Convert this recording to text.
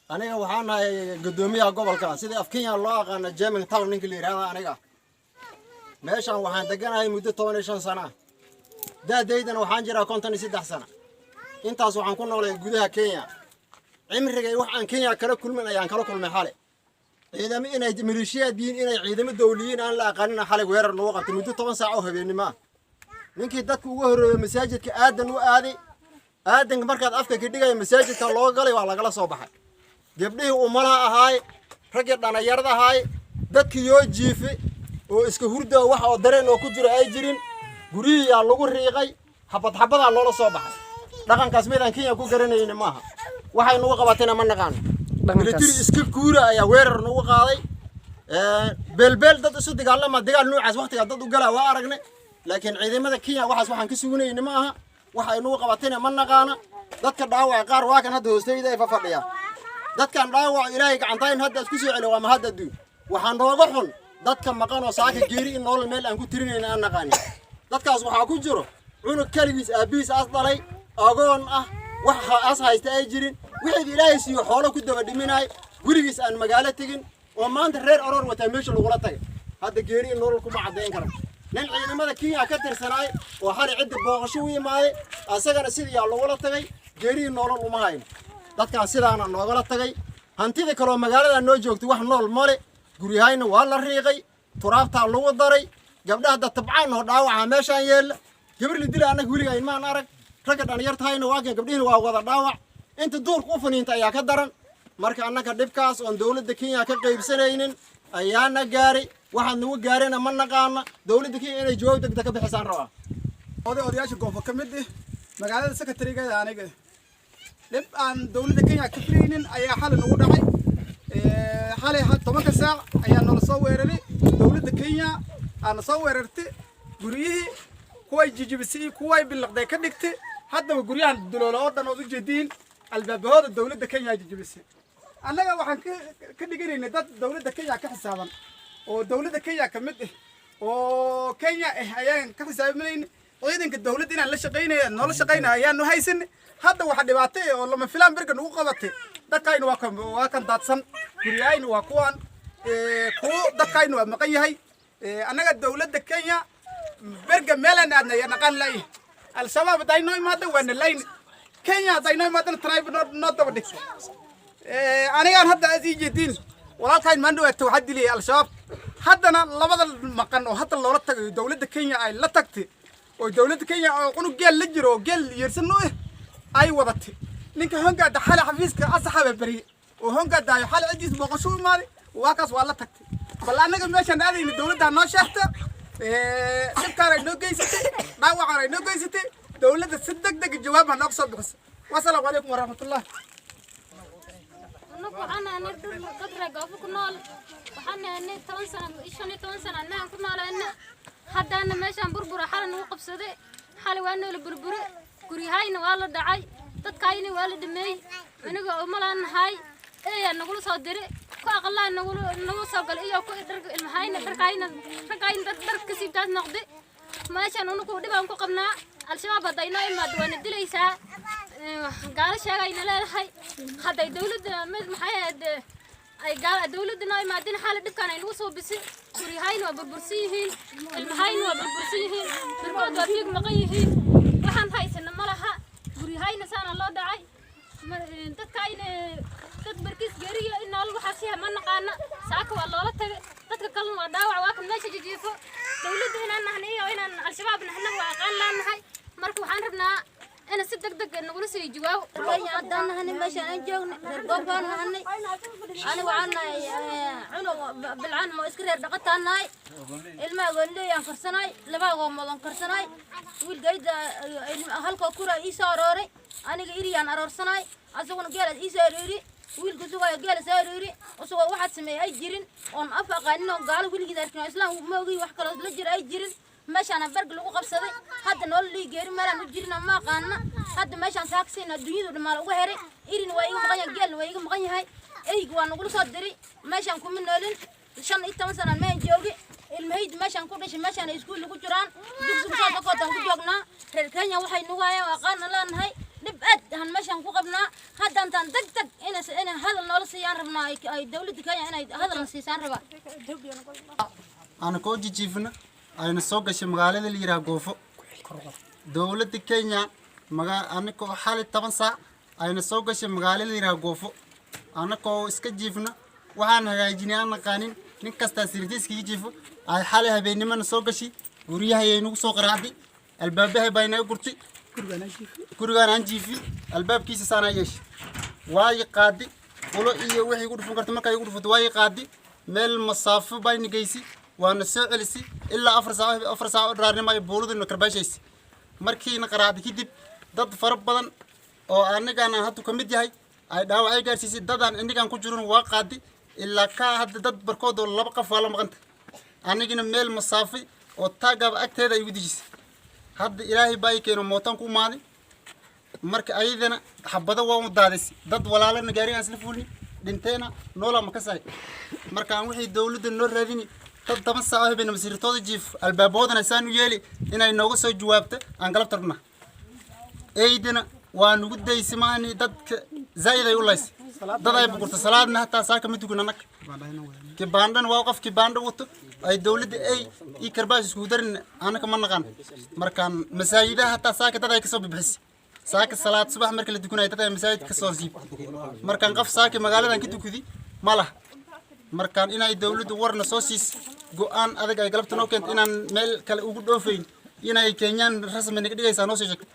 Aniga waxaan nahay guddoomiyaha gobolkan, sidii af Kenya loo aqaana German Town ninka la yidhaahda. Aniga meeshan waxaan deganahay muddo 15 sana ah. Da'daydana waxaan jiraa 53 sana. Intaas waxaan ku noolay gudaha Kenya. Cimrigay wax aan Kenya kala kulmin ayaan kala kulmay xale. Ciidamo inay maleeshiyaad yihiin, inay ciidamo dowliyiin aan la aqaanin, xalay weerar nagu qabtay muddo 10 saac oo habeennimo ah. Ninkii dadka ugu horreeyey masaajidka aadan u aaday, aadanka markaad afka ka dhigaya masaajidka loo galay, waa lagala soo baxay. Gabdhihii umalaha ahaay, raggii dhalinyarada ahaay, dadkii yoo jiife oo iska hurda, wax oo dareen oo ku jiro ay jirin, guryihii yaa lagu riiqay, xabad xabadaa loola soo baxay. Dhaqankaas midaan Kenya ku garanayni maaha. Waxay nagu qabatayna ma naqaano. Military iska guura ayaa weerar nagu qaaday. Beelbeel dad isu dagaalama, dagaal noocaas waqtigaa dad u galaa waa aragnay, laakiin ciidamada Kenya waxaas waxaan ka sugunayni ma aha. Waxa ay nagu qabatayna ma naqaana. Dadka dhaawaca qaar waa kan hadda hoostayda ay fafadhiyaan. Dadkan dhaawac Ilaahay gacantayn hadda isku soo celi, waa mahad adduun. Waxaa nooga xun dadka maqan oo saaka geeri in nolol meel aan ku tirinayna aan naqaanin. Dadkaas waxaa ku jiro cunug keligiis aabbihiis as dhalay, agoon ah, wax as haysta ay jirin, wixii Ilaahay siiyo xoolo ku daba dhiminaay, weligiis aan magaalo tegin, oo maanta reer aroor wataa meesha lagula tagay. Hadda geeri in nolol kuma caddayn kara. Nin ciidamada Kenya ka tirsanaay oo xalay cidda booqasho u imaaday, asagana sidiiyaa lagula tagay. Geerihii nolol uma hayno. Dadkaan sidaana noogala tagay. Hantida kaloo magaalada noo joogtay wax nool male. Guryahayna waa la riiqay, turaabtaa lagu daray. Gabdhaha da tabcaan oo dhaawaca meeshaan yeella, gabar la dila annaga weligaa ilmaan arag. Ragga dhalinyartahayna waa kan, gabdhihina waa wada dhaawac. Inta duurka u faniinta ayaa ka daran. Marka annaga dhibkaas oon dowladda Kenya ka qaybsanaynin ayaana gaaray. Waxaad nagu gaarayna ma naqaana. Dowladda Kenya inay jawaab degdeg ka bixisaan rabaa. Odayaasha goofo ka mid ah magaalada secretary-geeda, aniga dhib aan dowladda Kenya ka filaynin ayaa xalay nagu dhacay. Xalay 10-ka saac ayaa nala soo weeraray. Dowladda Kenya aana soo weerartay, guryihii kuway jijibisay iyo kuway biliqday ka dhigtay. Haddaba guryahan duloola oo dhan ood ujeediin, albaabahooda dowladda Kenya ay jijibisay. Annaga waxaan ka dhiganaynay dad dowladda Kenya ka xisaaban oo dowladda Kenya ka mid ah oo Kenya ah ayaan ka xisaabanayna. Ciidanka dowladda inaan la shaqaynaya, noola shaqaynaya ayaanu haysan. Hadda waxa dhibaato eh oo lama filaan berga nagu qabatay, dadkayna waa kan daadsan, guryahayna waa kuwan, kuwo dadkayna waa maqan yahay. Annaga dowladda Kenya berga meelaan aadna ayaa naqaan laayahay. Al-Shabaab hadday noo imaado waa na layni, Kenya hadday noo imaadana tanayba noo daba dhigta. Anigaan hadda aad ii jeediin, walaalkayn maan dhawaata waxaa diliyay Al-Shabaab. Haddana labada maqan oo hadda loola tagayo dowladda Kenya ay la tagtay, oo dowladda Kenya oo cunug geel la jiro oo geel yeersan u ah ay wadatay. Ninka hongaada xalay xafiiska asaxaba berye oo hongaadaayo xalay ciddiis booqasho u imaaday, waa kaas, waa la tagtay. Bal annaga meeshaan aadayna dowladda noo sheegta. Dhibkaan ay noo geysatay, dhaawacaan ay noo geysatay, dowladda si deg deg jawaab ha nooga soo bixisa. Wasalaamu calaykum waraxmatullah. Annagu waxaan nahay dad reer Goofo ku nool. Waxaan nahay 10 sano, 15 sano annagaan ku noolayna. Haddaana meeshaan burbura xalay nagu qabsaday. Xalay waa noola burbure, guryahayna waa la dhacay, dadkaayna waa la dhameeyey. Aniga umalaan nahay, eeyaa nagula soo diray, ku aqalaa nagula nagu soo galay iyo ku dharka ilmahayna, dharkaayna, raggaayna dad dhar ka siibtaas noqday. Meeshaan unuku dhibaan ku qabnaa. Al-Shabaab hadday noo imaado waana dilaysaa, gaalo sheegayna leedahay. Hadday dowladda mid maxay ahayd ay gaal dowladda noo imaadin, xaala dhibkaan ay nagu soo bisi. Guryahayna waa burbursan yihiin, ilmahayna waa burbursan yihiin, birkood waa fiig maqan yihiin. Waxaan haysana ma laha. Guryahayna saana loo dhacay. Dadkayna dad barkiis geeriyo in nolol waxaas yahay ma naqaana. Saaka waa loola tagay, dadka kalena waa dhaawac, waa kan meesha jijiifo. Dowladda inaan nahna iyo inaan Al-Shabaab nahna waa aqaan laanahay. Marka waxaan rabnaa in si deg deg nagula sii jawaabo. Kenya haddaan nahanay, meeshaan aan joognay reer goobkaan nahanay. Ani waxaan nahay cunug bilcaan ma iska reer dhaqataan nahay. Ilmaha goonleeyaan karsanay, laba agoomoodon karsanay. Wiilkayda halkoo kura ii soo arooray. Aniga iriyaan aroorsanay, asaguna geelaas ii soo aroori. Wiilka sugaayo geela soo aroori, isagoo waxaad sameeyay ay jirin, oon af aqaanin, oon gaalo weligiis arkin, oo islaam ma ogi, wax kaloo la jira ay jirin. Meeshaana berg lagu qabsaday. Hadda nolol ii geeri meelaan u jirina ma aqaana. Hadda meeshaan saakasayna adduunyadu dhammaal uga heray. Irina waa iga maqan yahay, geelna waa iga maqan yahay, eyga waa nagula soo diray. Meeshaan kuma noolin, 15 sanaan mehan joogi. Ilmahaydi meeshaan ku dhashay, meeshaan ay iskuul lagu jiraan, dugsiga soo dakootaan ku joognaa. Reer Kenya waxay nagu hayaan aqaana leenahay. Dhib aad ahaan meeshaan ku qabnaa. Haddantaan deg deg inay hadal noola siiyaan rabnaa, ay dowladda Kenya inay hadalna siisaan rabaa. Aan koo jijiifna ayna soo gashay magaalada la yidhaha Goofo. Dowladda Kenya maga anakoo xali 10 saac ayna soo gashay magaalada la yidhaha Goofo, anakoo iska jiifna, waxaan hagaajinay aan naqaanin, nin kastaa sirtiiskaga jiifo, ay xalay habeennimana soo gashay. Guryahay nagu soo qaraacday, albaabahay baa inaga gurtay. Gurigaan aan jiifi albaabkiisa saanaa yeeshay, waayi qaadi ulo iyo wixii igu dhufan karta. Markaa igu dhufato waayi qaadi, meel masaafo bayna geysi, waana soo celisay ilaa 4 saac. 4 saac oo dharaarnimo ay buuladuna karbaashaysa. Markiina qaraacday kadib, dad fara badan oo anigaan aan hadda ka mid yahay ay dhaawac ay gaarsiisay. Dadaan inigaan ku jirin waa qaadi ilaa kaa hadda dad barkood oo laba qof waa la maqanta. Anigina meel masaafay oo taagaaba agteeda ay igu dejisay. Hadda Ilaahay baa ii keeno, mootaan ku imaaday. Marka ayadana xabado waa u daadisay. Dad walaalana gaarigaan isla fuulni, dhinteena noolaa ma kasahay. Markaan wixii dowladda noo raadini, dad 10 saac oo habeen masiirtooda jiif, albaaboodana saan u yeeli, inay nooga soo jawaabto aan galabta rabnaa. Eydina waa nugu daysi maani, dadka zaa'id ay u laysay, dad ay bukurta. Salaadna hataa saaka ma tukan annaga. Kibaandhana waa qof kibaandho wato ay dowladda ay ii karbaash iskugu darin, annaka ma naqaan. Markaan masaajidaha hataa saaka dad ay kasoo bixisay. Saaka salaad subax marka la tukanayo dad ay masaajid kasoo siib. Markaan qof saaka magaaladan ka tukudi ma laha. Markaan inay dowladdu warna soo siis, go-aan adag ay galabta noo keento, inaan meel kale ugu dhoofayn, inay Kenyaan rasmi naga dhigaysaa noo soo sheegtay.